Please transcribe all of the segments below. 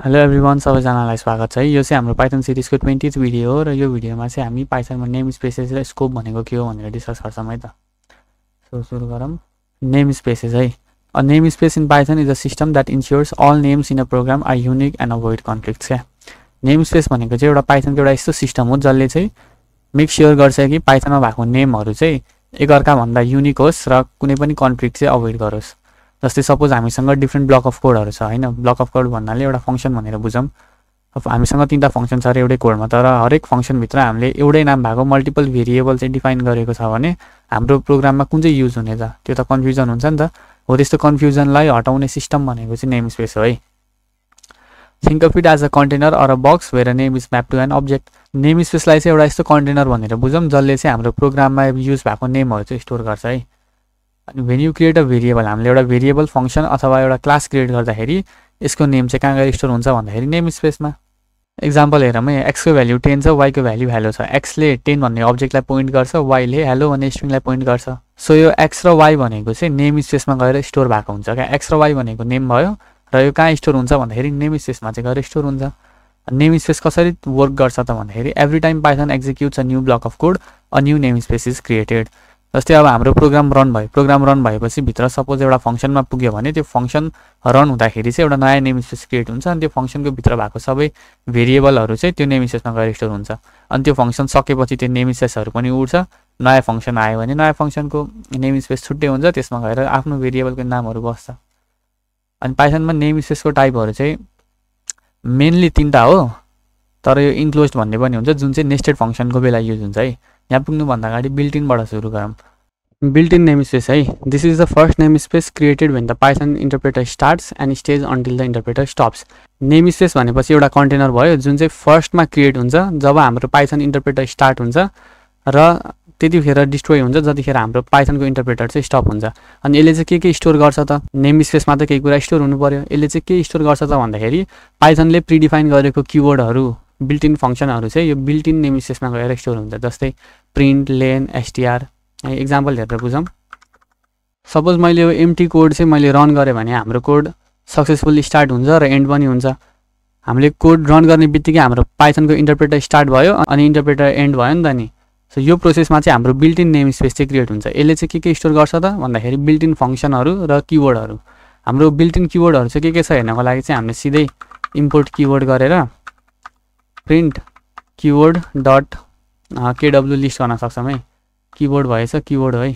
Hello everyone, सबैजनालाई स्वागत छ। यो चाहिँ हाम्रो पाइथन सिरिजको 20th भिडियो हो र यो भिडियोमा चाहिँ हामी पाइथनमा नेम स्पेसेस र स्कोप भनेको के हो भनेर डिस्कस गर्छौँ है त। सो सुरु गरौँ। नेम स्पेसेस है। A name space in Python is a system that ensures all names in a program are unique and avoid conflicts. क्या नेम स्पेस भनेको चाहिँ एउटा पाइथनको एउटा यस्तो सिस्टम हो जसले चाहिँ मेक स्योर गर्छ कि पाइथनमा भएको नेमहरू चाहिँ एकअर्काभन्दा युनिक होस् र कुनै पनि कन्फ्लिक्ट चाहिँ अभोइड गरोस्। जस्तै सपोज हामीसँग डिफ्रेन्ट ब्लक अफ कोडहरू छ हैन। ब्लक अफ कोड भन्नाले एउटा फङ्सन भनेर बुझौँ। अब हामीसँग 3टा फङ्सन छ र एउटै कोडमा, तर हरेक फङ्सनभित्र हामीले एउटै नाम भएको मल्टिपल भेरिएबल चाहिँ डिफाइन गरेको छ भने हाम्रो प्रोग्राममा कुन चाहिँ युज हुने त, त्यो त कन्फ्युजन हुन्छ नि त। हो त्यस्तो कन्फ्युजनलाई हटाउने सिस्टम भनेको चाहिँ नेम स्पेस हो है। Think of it as a container or a box where name is map to an object. Name स्पेसलाई चाहिँ एउटा यस्तो कन्टेनर भनेर बुझौँ जसले चाहिँ हाम्रो प्रोग्राममा युज भएको नेमहरू चाहिँ स्टोर गर्छ है। अनि when you create a variable, हामीले एउटा भेरिएबल फङ्सन अथवा एउटा क्लास क्रिएट गर्दाखेरि यसको नेम चाहिँ कहाँ गएर स्टोर हुन्छ भन्दाखेरि नेम स्पेसमा। एक्जाम्पल हेरौँ है। एक्सको भ्याल्यु 10 छ, वाईको भ्याल्यु हेलो छ। एक्सले 10 भन्ने अब्जेक्टलाई पोइन्ट गर्छ, वाईले हेलो भन्ने स्ट्रिङलाई पोइन्ट गर्छ। सो यो एक्स र वाई भनेको चाहिँ नेम स्पेसमा गएर स्टोर भएको हुन्छ क्या। एक्स र वाई भनेको नेम भयो र यो कहाँ स्टोर हुन्छ भन्दाखेरि नेम स्पेसमा चाहिँ गएर स्टोर हुन्छ। नेम स्पेस कसरी वर्क गर्छ त भन्दाखेरि every time Python executes a new block of code a new name space is created. जस्तै अब हाम्रो प्रोग्राम रन भयो, प्रोग्राम रन भएपछि भित्र सपोज एउटा फङ्सनमा पुग्यो भने त्यो फङ्सन रन हुँदाखेरि चाहिँ एउटा नयाँ नेम स्पेस क्रिएट हुन्छ अनि त्यो फङ्सनको भित्र भएको सबै भेरिएबलहरू चाहिँ त्यो नेम स्पेसमा गएर स्टोर हुन्छ। अनि त्यो फङ्सन सकेपछि त्यो नेम स्पेसहरू पनि उड्छ। नयाँ फङ्सन आयो भने नयाँ फङ्सनको नेम स्पेस छुट्टै हुन्छ, त्यसमा गएर आफ्नो भेरिएबलको नामहरू बस्छ। अनि पाइथनमा नेम स्पेसको टाइपहरू चाहिँ मेनली 3टा हो, तर यो इन्क्लोज्ड भन्ने पनि हुन्छ जुन चाहिँ नेस्टेड फङ्सनको बेला युज हुन्छ है। यहाँ पुग्नुभन्दा अगाडि बिल्ट-इनबाट सुरु गरौँ। बिल्ट-इन नेम स्पेस है। This is the first name space created when the Python interpreter starts and stage until the interpreter stops. Name space भनेपछि एउटा कन्टेनर भयो जुन चाहिँ फर्स्टमा क्रिएट हुन्छ जब हाम्रो पाइथन इन्टरप्रेटर स्टार्ट हुन्छ र त्यतिखेर डिस्ट्रोय हुन्छ जतिखेर हाम्रो पाइथनको इन्टरप्रेटर चाहिँ स्टप हुन्छ। अनि यसले चाहिँ के स्टोर गर्छ त, नेम स्पेसमा त केही कुरा स्टोर हुनु पर्यो। यसले चाहिँ के स्टोर गर्छ त भन्दाखेरि पाइथनले प्रिडिफाइन गरेको किवर्डहरू, बिल्ट-इन फङ्सनहरू चाहिँ यो बिल्ट-इन नेम स्पेसमा गएर स्टोर हुन्छ। जस्तै प्रिन्ट, लेन, एसटिआर। एक्जाम्पल हेरेर बुझौँ। सपोज मैले यो एम्टी कोड चाहिँ मैले रन गरेँ भने हाम्रो कोड सक्सेसफुल्ली स्टार्ट हुन्छ र एन्ड पनि हुन्छ। हामीले कोड रन गर्ने बित्तिकै हाम्रो पाइथनको इन्टरप्रेटर स्टार्ट भयो अनि इन्टरप्रेटर एन्ड भयो नि त नि। सो यो प्रोसेसमा चाहिँ हाम्रो बिल्ट-इन नेम स्पेस चाहिँ क्रिएट हुन्छ। यसले चाहिँ के स्टोर गर्छ त भन्दाखेरि बिल्ट-इन फङ्सनहरू र किवर्डहरू। हाम्रो बिल्ट-इन किवर्डहरू चाहिँ के छ हेर्नको लागि चाहिँ हामीले सिधै इम्पोर्ट किवर्ड गरेर प्रिन्ट किवर्ड डट केडब्लु लिस्ट गर्न सक्छौँ है। किवर्ड भएछ, किवर्ड है,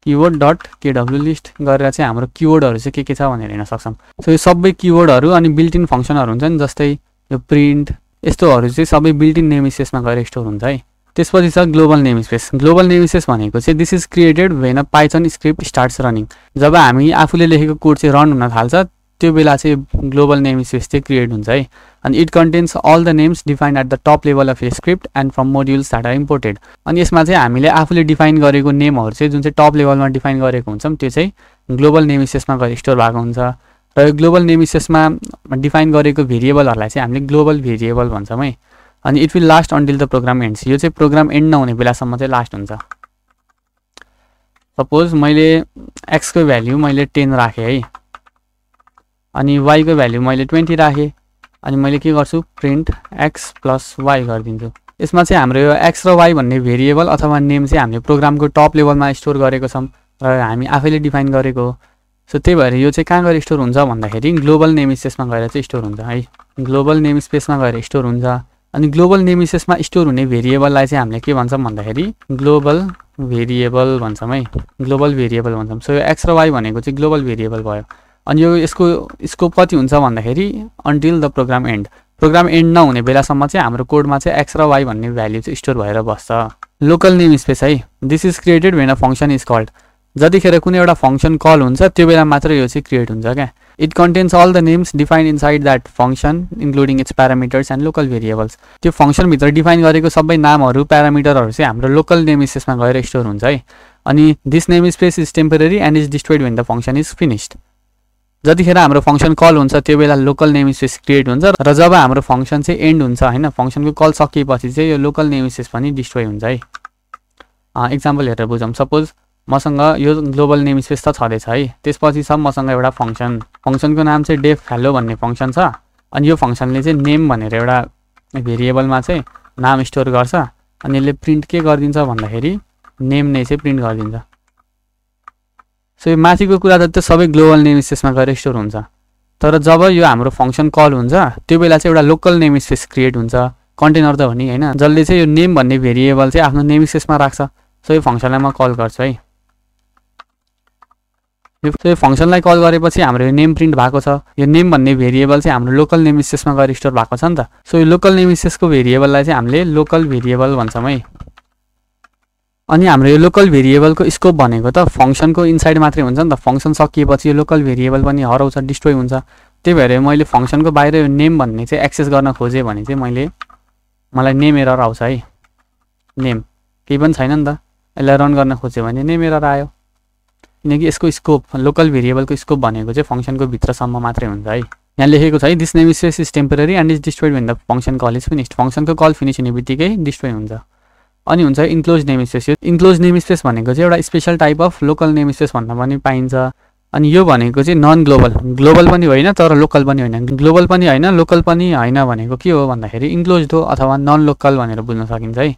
किवर्ड डट केडब्लु लिस्ट गरेर चाहिँ हाम्रो किवर्डहरू चाहिँ के छ भनेर हेर्न सक्छौँ। सो यो सबै किवर्डहरू अनि बिल्ट-इन फङ्सनहरू हुन्छ नि, जस्तै यो प्रिन्ट, यस्तोहरू चाहिँ सबै बिल्ट-इन नेम स्पेसमा गएर स्टोर हुन्छ है। त्यसपछि छ global name space. Global name space भनेको चाहिँ this is created when a Python script starts running. जब हामी आफूले लेखेको कोड चाहिँ रन हुन थाल्छ त्यो बेला चाहिँ ग्लोबल नेम स्पेस चाहिँ क्रिएट हुन्छ है। अनि it contains all the names defined at the top level of a script and from modules that are imported. अनि यसमा चाहिँ हामीले आफूले डिफाइन गरेको नेमहरू चाहिँ जुन चाहिँ टप लेभलमा डिफाइन गरेको हुन्छौँ त्यो चाहिँ ग्लोबल नेम स्पेसमा गएर स्टोर भएको हुन्छ। र यो ग्लोबल नेम स्पेसमा डिफाइन गरेको भेरिएबलहरूलाई चाहिँ हामीले ग्लोबल भेरिएबल भन्छौँ है। अनि it will last until the program ends. यो चाहिँ प्रोग्राम एन्ड नहुने बेलासम्म चाहिँ लास्ट हुन्छ। सपोज मैले एक्सको भ्याल्यु मैले 10 राखेँ है, अनि वाईको भ्याल्यु मैले 20 राखेँ। अनि मैले के गर्छु, प्रिन्ट एक्स प्लस वाई गरिदिन्छु। यसमा चाहिँ हाम्रो यो एक्स र वाई भन्ने भेरिएबल अथवा नेम चाहिँ हामीले प्रोग्रामको टप लेभलमा स्टोर गरेको छौँ र हामी आफैले डिफाइन गरेको हो। सो त्यही भएर यो चाहिँ कहाँ गएर स्टोर हुन्छ भन्दाखेरि ग्लोबल नेम स्पेसमा गएर चाहिँ स्टोर हुन्छ है। ग्लोबल नेम स्पेसमा गएर स्टोर हुन्छ। अनि ग्लोबल नेम स्पेसमा स्टोर हुने भेरिएबललाई चाहिँ हामीले के भन्छौँ भन्दाखेरि ग्लोबल भेरिएबल भन्छौँ है। ग्लोबल भेरिएबल भन्छौँ। सो यो एक्स र वाई भनेको चाहिँ ग्लोबल भेरिएबल भयो। अनि यो यसको स्कोप कति हुन्छ भन्दाखेरि until the program end. Program end नहुने बेलासम्म चाहिँ हाम्रो कोडमा चाहिँ एक्स र वाई भन्ने भ्याल्यु चाहिँ स्टोर भएर बस्छ। लोकल नेम स्पेस है। This is created when a function is called. जतिखेर कुनै एउटा फङ्सन कल हुन्छ त्यो बेला मात्र यो चाहिँ क्रिएट हुन्छ क्या। It contains all the names defined inside that function including its parameters and local variables. त्यो फङ्सनभित्र डिफाइन गरेको सबै नामहरू, प्यारामिटरहरू चाहिँ हाम्रो लोकल नेम स्पेसमा गएर स्टोर हुन्छ है। अनि this name space is temporary and is destroyed when the function is finished. जतिखेर हाम्रो फङ्सन कल हुन्छ त्यो बेला लोकल नेम स्पेस क्रिएट हुन्छ र जब हाम्रो फङ्सन चाहिँ एन्ड हुन्छ हैन, फङ्सनको कल सकिएपछि चाहिँ यो लोकल नेम स्पेस पनि डिस्ट्रोय हुन्छ है। एक्जाम्पल हेरेर बुझौँ। सपोज मसँग यो ग्लोबल नेम स्पेस त छँदैछ है। त्यसपछि छ मसँग एउटा फङ्सनको नाम चाहिँ डेफ हेलो भन्ने फङ्सन छ। अनि यो फङ्सनले चाहिँ नेम भनेर एउटा भेरिएबलमा चाहिँ नाम स्टोर गर्छ अनि यसले प्रिन्ट के गरिदिन्छ भन्दाखेरि नेम नै चाहिँ प्रिन्ट गरिदिन्छ। सो यो माथिको कुरा त त्यो सबै ग्लोबल नेम स्पेसमा गएर स्टोर हुन्छ, तर जब यो हाम्रो फङ्सन कल हुन्छ त्यो बेला चाहिँ एउटा लोकल नेम स्पेस क्रिएट हुन्छ, कन्टेनर त हो नि हैन, जसले चाहिँ यो नेम भन्ने भेरिएबल चाहिँ आफ्नो नेम स्पेसमा राख्छ। सो यो फङ्सनलाई म कल गर्छु है। यो फङ्सनलाई कल गरेपछि हाम्रो यो नेम प्रिन्ट भएको छ। यो नेम भन्ने भेरिएबल चाहिँ हाम्रो लोकल नेम स्पेसमा गएर स्टोर भएको छ नि त। सो यो लोकल नेम स्पेसको भेरिएबललाई चाहिँ हामीले लोकल भेरिएबल भन्छौँ है। अनि हाम्रो यो लोकल भेरिएबलको स्कोप भनेको त फङ्सनको इनसाइड मात्रै हुन्छ नि त। फङ्सन सकिएपछि यो लोकल भेरिएबल पनि हराउँछ, डिस्ट्रोय हुन्छ। त्यही भएर मैले फङ्सनको बाहिर यो नेम भन्ने चाहिँ एक्सेस गर्न खोजेँ भने चाहिँ मलाई नेम एरर आउँछ है। नेम केही पनि छैन नि त, यसलाई रन गर्न खोज्यो भने नेम एरर आयो, किनकि यसको स्कोप लोकल भेरिएबलको स्कोप भनेको चाहिँ फङ्सनको भित्रसम्म मात्रै हुन्छ है। यहाँ लेखेको छ है, this name space is temporary and is destroyed when the function call is finished. फङ्सनको कल फिनिस हुने बित्तिकै डिस्ट्रोय हुन्छ। अनि हुन्छ इन्क्लोज नेम स्पेस। यो इन्क्लोज नेम स्पेस भनेको चाहिँ एउटा special type of local name space भन्न पनि पाइन्छ। अनि यो भनेको चाहिँ नन ग्लोबल, ग्लोबल पनि होइन तर लोकल पनि होइन, ग्लोबल पनि होइन लोकल पनि होइन भनेको के हो भन्दाखेरि इन्क्लोज हो अथवा नन लोकल भनेर बुझ्न सकिन्छ है।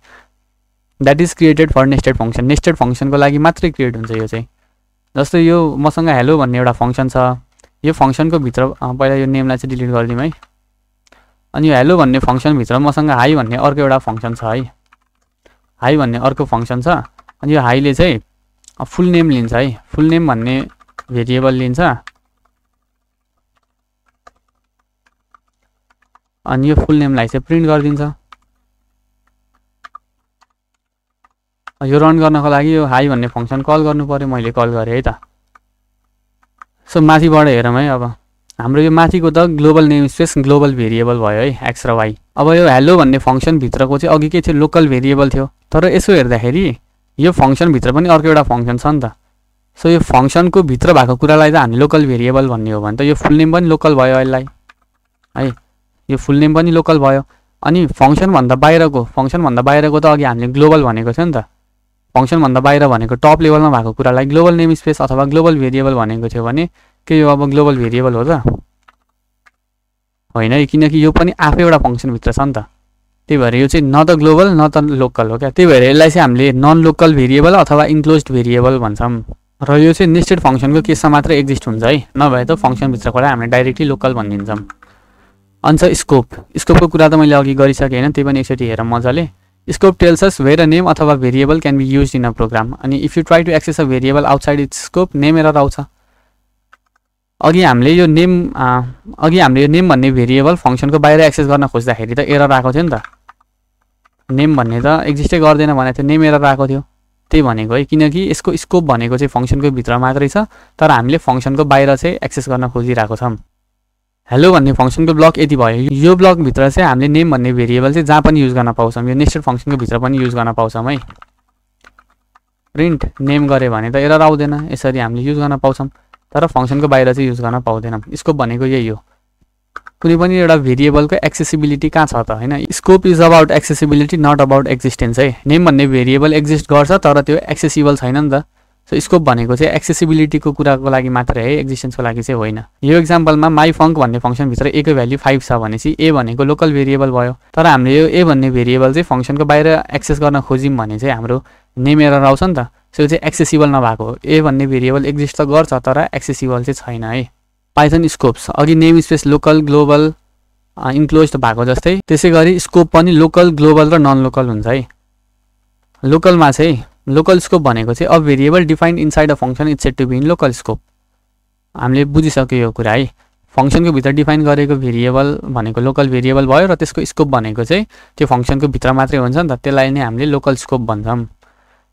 That is created for nested function. Nested फङ्सनको लागि मात्रै क्रिएट हुन्छ यो चाहिँ। जस्तै यो मसँग हेलो भन्ने एउटा फङ्सन छ, यो फङ्सनको भित्र पहिला यो नेमलाई चाहिँ डिलिट गरिदिउँ है। अनि यो हेलो भन्ने फङ्सनभित्र मसँग हाई भन्ने अर्को एउटा फङ्सन छ है। हाई भन्ने अर्को फङ्सन छ। अनि यो हाईले चाहिँ फुल नेम लिन्छ है, फुल नेम भन्ने भेरिएबल लिन्छ। अनि यो फुल नेमलाई चाहिँ प्रिन्ट गरिदिन्छ। यो रन गर्नको लागि यो हाई भन्ने फङ्सन कल गर्नु पर्यो, मैले कल गरेँ है त। सो माथिबाट हेरौँ है। अब हाम्रो यो माथिको त global name space global variable भयो है, एक्स र वाई। अब यो हेलो भन्ने फङ्सनभित्रको चाहिँ अघि के थियो, लोकल भेरिएबल थियो। तर यसो हेर्दाखेरि यो फङ्सनभित्र पनि अर्को एउटा फङ्सन छ नि त। सो यो फङ्सनको भित्र भएको कुरालाई त हामी लोकल भेरिएबल भन्ने हो भने त यो फुल नेम पनि लोकल भयो यसलाई है। यो फुल नेम पनि लोकल भयो। अनि फङ्सनभन्दा बाहिरको त अघि हामीले ग्लोबल भनेको थियो नि त। फङ्सनभन्दा बाहिर भनेको टप लेभलमा भएको कुरालाई ग्लोबल नेम स्पेस अथवा ग्लोबल भेरिएबल भनेको थियो भने के यो अब ग्लोबल भेरिएबल हो त होइन है, किनकि यो पनि आफै एउटा फङ्सनभित्र छ नि त। त्यही भएर यो चाहिँ न त ग्लोबल न त लोकल हो क्या। त्यही भएर यसलाई चाहिँ हामीले नन लोकल भेरिएबल अथवा इन्क्लोज्ड भेरिएबल भन्छौँ। र यो चाहिँ नेस्टेड फङ्सनको केसमा मात्रै एक्जिस्ट हुन्छ है, नभए त फङ्सनभित्रकोलाई हामीले डाइरेक्टली लोकल भनिदिन्छौँ। अन्त स्कोपको कुरा त मैले अघि गरिसकेँ होइन, त्यही पनि एकचोटि हेरौँ मजाले। Scope tells us where a name अथवा variable can be use in a program. अनि if you try to access a variable outside its scope name error आउँछ। अघि हामीले यो नेम भन्ने भेरिएबल फङ्सनको बाहिर एक्सेस गर्न खोज्दाखेरि त एरर आएको थियो नि त। नेम भन्ने त एक्जिस्टै गर्दैन भनेको थियो, नेम एरर आएको थियो। त्यही भनेको है, किनकि यसको स्कोप भनेको चाहिँ फङ्सनको भित्र मात्रै छ, तर हामीले फङ्सनको बाहिर चाहिँ एक्सेस गर्न खोजिरहेको छौँ। हेलो भन्ने फङ्सनको ब्लक यति भयो। यो ब्लकभित्र चाहिँ हामीले नेम भन्ने भेरिएबल चाहिँ जहाँ पनि युज गर्न पाउँछौँ, यो नेस्टेड फङ्सनको भित्र पनि युज गर्न पाउँछौँ है। प्रिन्ट नेम गऱ्यो भने त एरर आउँदैन, यसरी हामीले युज गर्न पाउँछौँ, तर फङ्सनको बाहिर चाहिँ युज गर्न पाउँदैनौँ। स्कोप भनेको यही हो। कुनै पनि एउटा भेरिएबलको एक्सेसिबिलिटी कहाँ छ त होइन। Scope is about accessibility not about existence है। नेम भन्ने भेरिएबल एक्जिस्ट गर्छ तर त्यो एक्सेसिबल छैन नि त। सो स्कोप भनेको चाहिँ एक्सेसिबिलिटीको कुराको लागि मात्रै है, एक्जिस्टेन्सको लागि चाहिँ होइन। यो एक्जाम्पलमा माई फङ्क भन्ने फङ्सनभित्र ए को भ्याल्यु 5 छ भनेपछि ए भनेको लोकल भेरिएबल भयो। तर हामीले यो ए भन्ने भेरिएबल चाहिँ फङ्सनको बाहिर एक्सेस गर्न खोज्यौँ भने चाहिँ हाम्रो नेम एरर आउँछ नि त। सो यो चाहिँ एक्सेसिबल नभएको हो। ए भन्ने भेरिएबल एक्जिस्ट त गर्छ तर एक्सेसिबल चाहिँ छैन है। पाइथन स्कोप्स अघि name space local global enclosed भएको जस्तै त्यसै गरी स्कोप पनि लोकल ग्लोबल र नन लोकल हुन्छ है। लोकलमा चाहिँ लोकल स्कोप भनेको चाहिँ a variable defined inside a function it's said to be in local scope. हामीले बुझिसक्यो यो कुरा है। फङ्सनको भित्र डिफाइन गरेको भेरिएबल भनेको लोकल भेरिएबल भयो र त्यसको स्कोप भनेको चाहिँ त्यो फङ्सनको भित्र मात्रै हुन्छ नि त, त्यसलाई नै हामीले लोकल स्कोप भन्छौँ।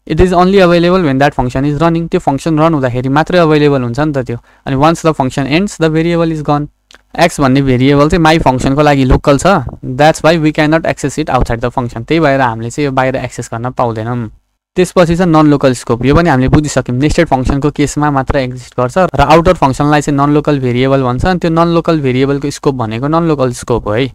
It is only available when that function is running. त्यो फङ्सन रन हुँदाखेरि मात्रै अभाइलेबल हुन्छ नि त त्यो। अनि once the function ends the variable is gone. X भन्ने भेरिएबल चाहिँ माई फङ्सनको लागि लोकल छ, that's why we can not access it outside the function. त्यही भएर हामीले चाहिँ यो बाहिर एक्सेस गर्न पाउँदैनौँ। त्यसपछि चाहिँ नन लोकल स्कोप। यो पनि हामीले बुझिसक्यौँ, नेस्टेड फङ्सनको केसमा मात्र एक्जिस्ट गर्छ र आउटर फङ्सनलाई चाहिँ नन लोकल भेरिएबल भन्छ। अनि त्यो नन लोकल भेरिएबलको स्कोप भनेको नन लोकल स्कोप हो है।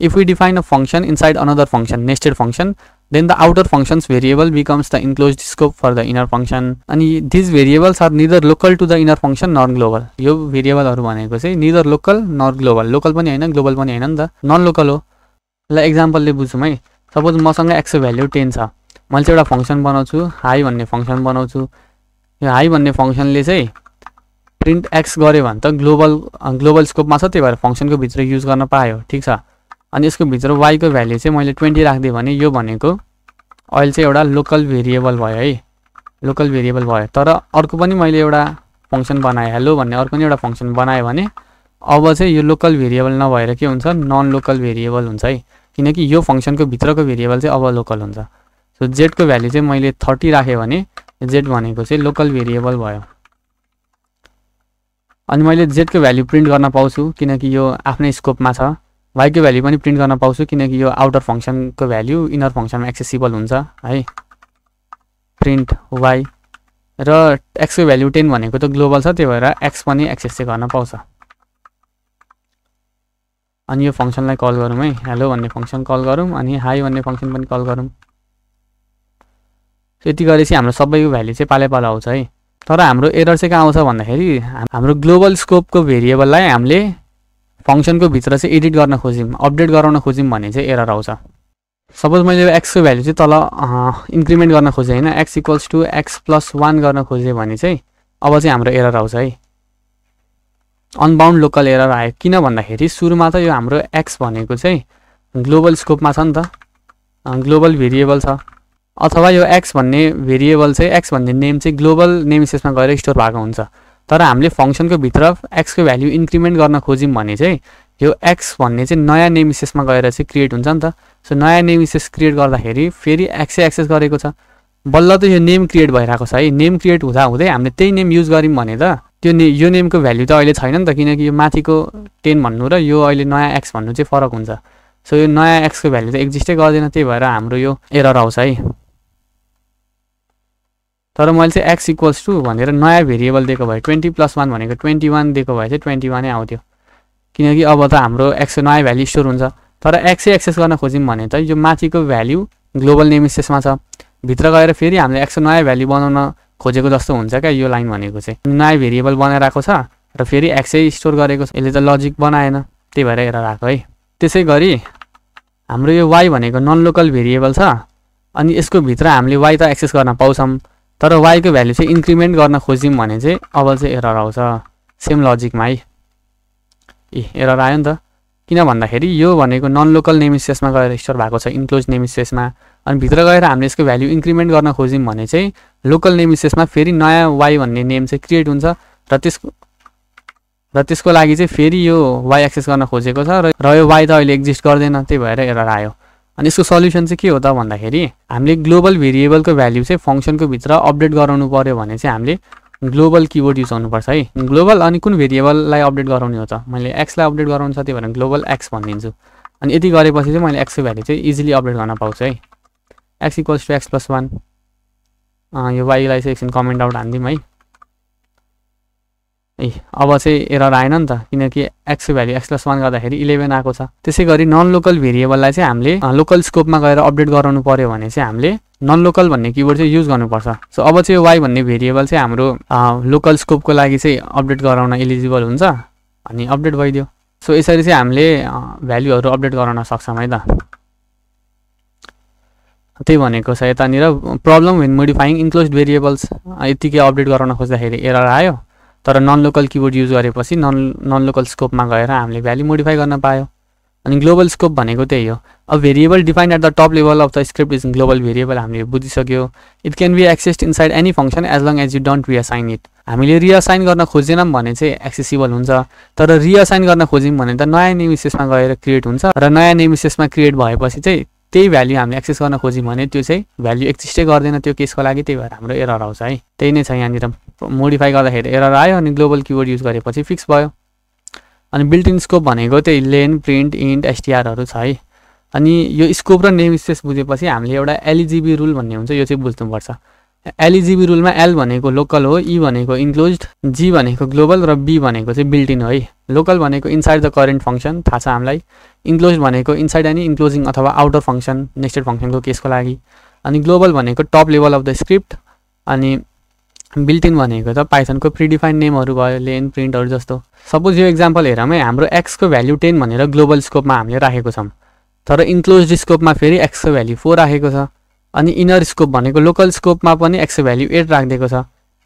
If we define a function inside another function, nested function, then the outer function's variable becomes the enclosed scope for the inner function. And these variables are neither local to the inner function nor global. यो भेरिएबलहरु भनेको चाहिँ neither local nor global. Local पनि हैन, global पनि हैन नि त, non local हो। ल एक्जाम्पलले बुझौँ है। सपोज मसँग x को भ्यालु 10 छ। मैले चाहिँ एउटा फंक्सन बनाउँछु, हाई भन्ने फंक्सन बनाउँछु। यो हाई भन्ने फंक्सनले चाहिँ प्रिन्ट x गर्यो भने त ग्लोबल स्कोपमा छ, त्यही भएर फंक्सनको भित्र युज गर्न पायो, ठीक छ। अनि यसको भित्र y को भ्यालु चाहिँ मैले 20 राख्दिए भने यो भनेको अहिले चाहिँ एउटा लोकल भेरिएबल भयो है, लोकल भेरिएबल भयो। तर अर्को पनि मैले एउटा फंक्सन बनाए, हेलो भन्ने अर्को पनि एउटा फंक्सन बनाए भने अब चाहिँ यो लोकल भेरिएबल नभएर के हुन्छ, नन लोकल भेरिएबल हुन्छ है, किनकि यो फंक्सनको भित्रको भेरिएबल चाहिँ अब लोकल हुन्छ। सो z को भ्यालु चाहिँ मैले 30 राखे भने z भनेको चाहिँ लोकल भेरिएबल भयो। अनि मैले z को भ्यालु प्रिन्ट गर्न पाउँछु किनकि यो आफ्नै स्कोपमा छ। y को भ्यालु पनि प्रिन्ट गर्न पाउँछु किनकि यो आउटर फंक्सनको भ्यालु इनर फंक्सनमा एक्सेसिबल हुन्छ है, प्रिन्ट y। र x को भ्यालु 10 भनेको त ग्लोबल छ, त्यही भएर x पनि एक्सेस गर्न पाउँछ। अनि यो फंक्सनलाई कल गरौँ है, हेलो भन्ने फंक्सन कल गरौँ अनि हाई भन्ने फंक्सन पनि कल गरौँ। यति गरेपछि हाम्रो सबैको भ्यालु चाहिँ पालेपालो आउँछ है। तर हाम्रो एरर चाहिँ कहाँ आउँछ भन्दाखेरि हाम्रो ग्लोबल स्कोपको भेरिएबललाई हामीले फंक्सनको भित्र चाहिँ एडिट गर्न खोज्यौं, अपडेट गराउन खोज्यौं भने चाहिँ एरर आउँछ। सपोज मैले x को भ्यालु चाहिँ तल इन्क्रिमेन्ट गर्न खोजे हैन, x = x + 1 गर्न खोजे भने चाहिँ अब चाहिँ हाम्रो एरर आउँछ है, अनबाउन्ड लोकल एरर आयो। किन भन्दाखेरि सुरुमा त यो हाम्रो x भनेको चाहिँ ग्लोबल स्कोपमा छ नि त, ग्लोबल भेरिएबल छ, अथवा यो x भन्ने भेरिएबल चाहिँ x भन्ने नेम चाहिँ ग्लोबल नेम स्पेसमा गएर स्टोर भएको हुन्छ। तर हामीले फंक्सनको भित्र x को भ्यालु इन्क्रिमेन्ट गर्न खोज्यौं भने चाहिँ यो x भन्ने चाहिँ नयाँ नेम स्पेसमा गएर चाहिँ क्रिएट हुन्छ नि त। सो नयाँ नेम स्पेस क्रिएट गर्दाखेरि फेरि x एक्सेस गरेको छ, बल्ल त यो नेम क्रिएट भइरहेको छ है। नेम क्रिएट हुँदा हुँदै हामीले त्यही नेम युज गर्यौं भने त त्यो यो नेमको भ्यालु त अहिले छैन नि त, किनकि यो माथिको 10 भन्नु र यो अहिले नयाँ x भन्नु चाहिँ फरक हुन्छ। सो यो नयाँ x को भ्यालु त एक्जिस्टै गर्दैन, त्यही भएर हाम्रो यो एरर आउँछ है। तर मैले चाहिँ x = भनेर नयाँ भेरिएबल दिएको भए 20 + 1 भनेको 21 दिएको भए चाहिँ 21 नै आउँथ्यो, किनकि अब त हाम्रो x को नयाँ भ्यालु स्टोर हुन्छ। तर x एक्सेस गर्न खोज्यौं भने त यो माथिको भ्यालु ग्लोबल नेम स्पेसमा छ, भित्र गएर फेरि हामीले x को नयाँ भ्यालु बनाउन खोजेको जस्तो हुन्छ क्या। यो लाइन भनेको चाहिँ नयाँ भेरिएबल बनाइराको छ र फेरि x स्टोर गरेको छ, यसले त लजिक बनाएन, त्यही भएर एरर आएको है। त्यसै गरी हाम्रो यो y भनेको नन लोकल भेरिएबल छ, अनि यसको भित्र हामीले y त एक्सेस गर्न पाउँछौं, तर y को भ्यालु चाहिँ इन्क्रिमेन्ट गर्न खोज्यौं भने चाहिँ अब चाहिँ एरर आउँछ। सेम लजिकमा है, एरर आयो नि त। किन भन्दाखेरि यो भनेको नन लोकल नेम स्पेसमा गएर स्टोर भएको छ, इन्क्लोज नेम स्पेसमा, अनि भित्र गएर हामीले यसको भ्यालु इन्क्रिमेन्ट गर्न खोज्यौं भने चाहिँ लोकल नेम स्पेसमा फेरि नयाँ y भन्ने नेम चाहिँ क्रिएट हुन्छ र त्यसको लागि चाहिँ फेरि यो y एक्सेस गर्न खोजेको छ र यो y त अहिले एक्जिस्ट गर्दैन, त्यही भएर एरर आयो। अनि यसको सल्युसन चाहिँ के हो त भन्दाखेरि हामीले ग्लोबल भेरिएबलको भ्यालु चाहिँ फंक्सनको भित्र अपडेट गराउनु पर्यो भने चाहिँ हामीले ग्लोबल किवर्ड युज गर्नुपर्छ है। ग्लोबल अनि कुन भेरिएबललाई अपडेट गराउने हो त, मैले x लाई अपडेट गराउनु छ, त्यही भएर ग्लोबल x भनिदिन्छु। अनि यति गरेपछि चाहिँ मैले x को भ्यालु चाहिँ इजिली अपडेट गर्न पाउँछु है। x = x + 1, यो y लाई चाहिँ एकछिन कमेन्ट आउट हान्दिम है। अब चाहिँ एरर आएन नि त, किनकि x को भ्यालु x + 1 गर्दाखेरि 11 आएको छ। त्यसै गरी नन लोकल भेरिएबललाई चाहिँ हामीले लोकल स्कोपमा गएर अपडेट गराउनु पर्यो भने चाहिँ हामीले नन लोकल भन्ने किवर्ड चाहिँ युज गर्नुपर्छ। सो अब चाहिँ y भन्ने भेरिएबल चाहिँ हाम्रो लोकल स्कोपको लागि चाहिँ अपडेट गराउन एलिजिबल हुन्छ, अनि अपडेट भइदियो। सो यसरी चाहिँ हामीले भ्यालुहरु अपडेट गराउन सक्छौं है त। त्यही भनेको छ यतानिर प्रब्लम व्हेन मोडिफाइङ इन्क्लोज्ड भेरिएबल्स, यतिकै अपडेट गराउन खोज्दाखेरि एरर आयो, तर नन लोकल किवर्ड युज गरेपछि नन लोकल स्कोपमा गएर हामीले भ्यालु मोडिफाई गर्न पायो। अनि ग्लोबल स्कोप भनेको त्यही हो। A variable defined at the top level of the script is global variable, हामीले बुझिसक्यो। It can be accessed inside any function as long as you don't reassign it. हामीले reassign गर्न खोजेनौं भने चाहिँ एक्सेसिबल हुन्छ, तर रिअसाइन गर्न खोज्यौं भने त नयाँ नेम स्पेसमा गएर क्रिएट हुन्छ, र नयाँ नेम स्पेसमा क्रिएट भएपछि चाहिँ त्यही भ्यालु हामीले एक्सेस गर्न खोज्यौं भने त्यो चाहिँ भ्यालु एक्जिस्टै गर्दैन त्यो केसको लागि, त्यही भएर हाम्रो एरर आउँछ है। त्यही नै छ यहाँनिर, मोडिफाई गर्दाखेरि एरर आयो अनि ग्लोबल किवर्ड युज गरेपछि फिक्स भयो। अनि बिल्ट इन स्कोप भनेको त्यही लेन, प्रिन्ट, इन्ट, एसटीआरहरु छ है। अनि यो स्कोप र नेम स्पेस बुझेपछि हामीले एउटा एलजीबी रुल भन्ने हुन्छ, यो चाहिँ बुझ्नुपर्छ। एलइजिबी रुलमा एल भनेको लोकल हो, ई भनेको इन्क्लोज्ड, जी भनेको ग्लोबल र बी भनेको चाहिँ बिल्ट इन हो है। लोकल भनेको इनसाइड द करेन्ट फङ्सन, थाहा छ हामीलाई। इन्क्लोज्ड भनेको इनसाइड एनी इन्क्लोजिङ अथवा आउटर फङ्सन, नेस्टेड फङ्सनको केसको लागि। अनि ग्लोबल भनेको top level of the script. अनि बिल्ट इन भनेको त पाइथनको प्रिडिफाइन्ड नेमहरू भयो, लेन प्रिन्टहरू जस्तो। सपोज यो एक्जाम्पल हेरौँ है, हाम्रो एक्सको भ्याल्यु 10 भनेर ग्लोबल स्कोपमा हामीले राखेको छौँ, तर इन्क्लोज्ड स्कोपमा फेरि एक्सको भ्याल्यु 4 राखेको छ। अनि इनर स्कोप भनेको लोकल स्कोपमा पनि एक्सको भ्याल्यु 8 राखिदिएको छ।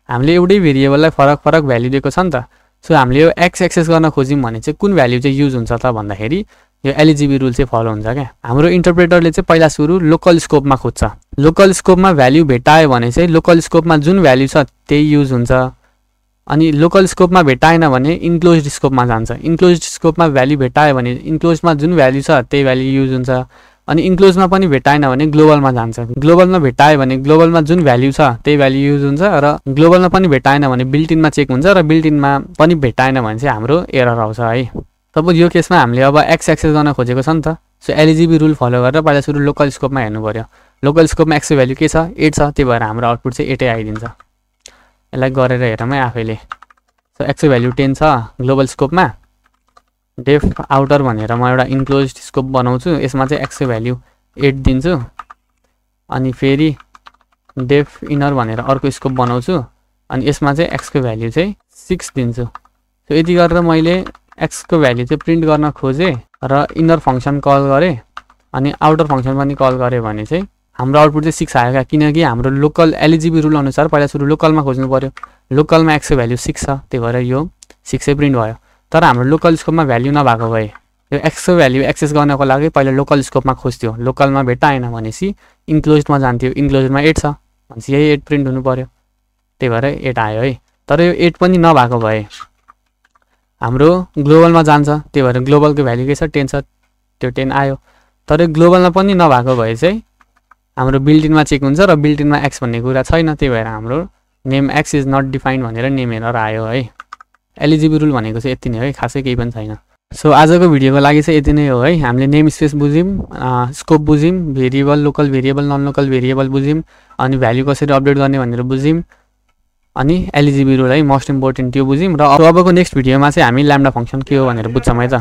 हामीले एउटै भेरिएबललाई फरक फरक भ्याल्यु दिएको छ नि त। सो हामीले यो एक्स एक्सेस गर्न खोज्यौँ भने चाहिँ कुन भ्याल्यु चाहिँ युज हुन्छ त भन्दाखेरि यो एलइजिबी रुल चाहिँ फलो हुन्छ क्या। हाम्रो इन्टरप्रेटरले चाहिँ पहिला सुरु लोकल स्कोपमा खोज्छ। लोकल स्कोपमा भ्याल्यु भेटायो भने चाहिँ लोकल स्कोपमा जुन भ्याल्यु छ त्यही युज हुन्छ। अनि लोकल स्कोपमा भेटाएन भने इन्क्लोज्ड स्कोपमा जान्छ। इन्क्लोज्ड स्कोपमा भ्याल्यु भेटायो भने इन्क्लोज्डमा जुन भ्याल्यु छ त्यही भ्याल्यु युज हुन्छ। अनि इन्क्लोजमा पनि भेटाएन भने ग्लोबलमा जान्छ। ग्लोबलमा भेटायो भने ग्लोबलमा जुन भ्याल्यु छ त्यही भ्याल्यु युज हुन्छ, र ग्लोबलमा पनि भेटाएन भने बिल्ट इनमा चेक हुन्छ, र बिल्ट इनमा पनि भेटाएन भने चाहिँ हाम्रो एरर आउँछ है। सपोज यो केसमा हामीले अब एक्स एक्सेस गर्न खोजेको छ नि त। सो एलइजिबी रुल फलो गरेर पहिला सुरु लोकल स्कोपमा हेर्नु पऱ्यो। लोकल स्कोपमा एक्सको भ्याल्यु के छ, 8 छ, त्यही भएर हाम्रो आउटपुट चाहिँ 8 आइदिन्छ। यसलाई गरेर हेरौँ है आफैले। सो एक्सको भ्याल्यु 10 छ ग्लोबल स्कोपमा। डेफ आउटर भनेर म एउटा इन्क्लोज्ड स्कोप बनाउँछु, यसमा चाहिँ एक्सको भ्याल्यु 8 दिन्छु। अनि फेरि डेफ इनर भनेर अर्को स्कोप बनाउँछु, अनि यसमा चाहिँ एक्सको भ्याल्यु चाहिँ 6 दिन्छु। सो यति गरेर मैले एक्सको भ्याल्यु चाहिँ प्रिन्ट गर्न खोजेँ र इनर फङ्सन कल गरेँ अनि आउटर फङ्सन पनि कल गरेँ भने चाहिँ हाम्रो आउटपुट चाहिँ 6 आयो क्या। किनकि हाम्रो लोकल एलइजिबी रुल अनुसार पहिला सुरु लोकलमा खोज्नु पऱ्यो। लोकलमा एक्सको भ्याल्यु 6 छ, त्यही भएर यो 6 प्रिन्ट भयो। तर हाम्रो लोकल स्कोपमा भ्याल्यु नभएको भए यो एक्सको भ्याल्यु एक्सेस गर्नको लागि पहिला लोकल स्कोपमा खोज्थ्यो। लोकलमा भेटाएन भनेपछि इन्क्लोज्डमा जान्थ्यो। इन्क्लोज्डमा 8 छ भनेपछि यही 8 प्रिन्ट हुनु पऱ्यो, त्यही भएर 8 आयो है। तर यो 8 पनि नभएको भए हाम्रो ग्लोबलमा जान्छ, त्यही भएर ग्लोबलको भ्याल्यु के छ 10 छ, त्यो 10 आयो। तर ग्लोबलमा पनि नभएको भए चाहिँ हाम्रो बिल्ट इनमा चेक हुन्छ, र बिल्ट इनमा एक्स भन्ने कुरा छैन, त्यही भएर हाम्रो name X is not defined भनेर नेम एरर आयो है। एलइजिबी रुल भनेको चाहिँ यति नै हो है, खासै केही पनि छैन। सो आजको भिडियोको लागि चाहिँ यति नै हो है। हामीले नेम स्पेस बुझ्यौँ, स्कोप बुझ्यौँ, variable local variable non local variable बुझ्यौँ, अनि भ्याल्यु कसरी अपडेट गर्ने भनेर बुझ्यौँ, अनि एलइजिबी रुल है मोस्ट इम्पोर्टेन्ट त्यो बुझ्यौँ। र अबको नेक्स्ट भिडियोमा चाहिँ हामी ल्याम्डा फङ्सन के हो भनेर बुझ्छौँ है त।